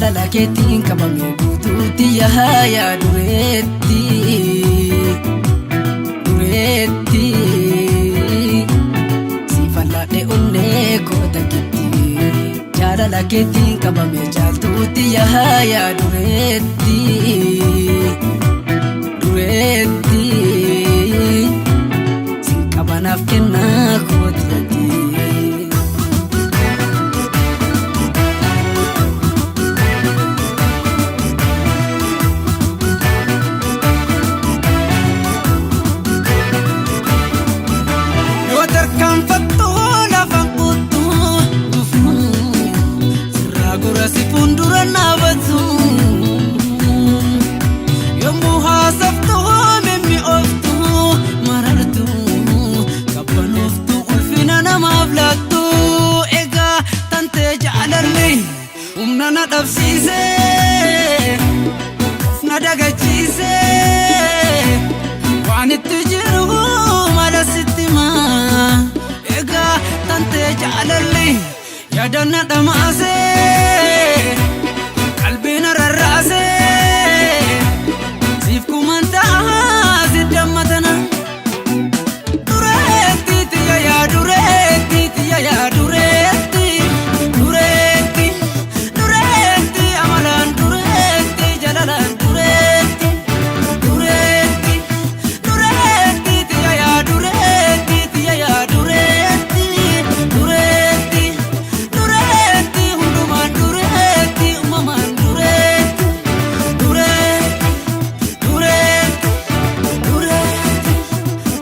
Jaalala keetiin qabame guutuutti yaa dureetti dureetti si falladhe onnee koo takkitti. Jaalala keetiin qabame caaltuutti yaa dureetti dureetti sin qabanaaf kennaa kooti ati. Yoo tarkaanfattu lafaan kuttu dhufu sirraa gora si fuuldura dhaabatu. Yommuu haasoftu mimmi'ooftu marartu qabbanooftu ulfina namaaf laattu. Egaa tantee jaalalli humna na dhabsiise of na dagachiise waan itti jiru mala sitti himaa. Egaa tantee jaalalli yaada na dhamaase qalbii na rarraase siif kuman ta'a si dammatana. Dureetti tiyya yaa dureetti tiyya yaa dureetti dureetti dureetti amalaan dureetti jalalaan dureetti dureetti dureetti tiyya yaa dureetti tiyya yaa dureetti dureetti dureetti hundumaan dureetti uumamaan dureetti dureetti dureetti dureetti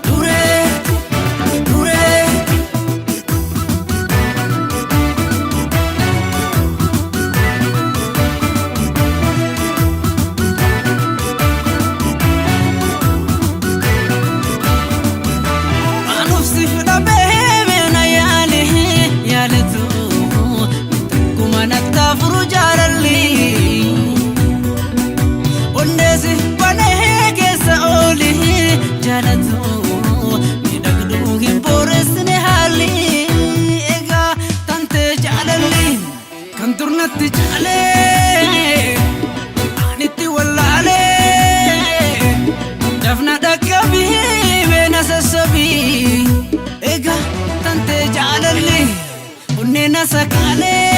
dureetti dureetti. Anuuf si fudhabee meena yaale yaalatu akkuma nattaafuru jaalalli. Onneesi banee keessa ooli jaalatu miidhagduu hin booressine haalli. Egaa tantee jaalalli kan turnatti caalee anitti wallaalee dafna dhaqqabii beena sassabii. Egaa tantee jaalalli onnee na sakaalee.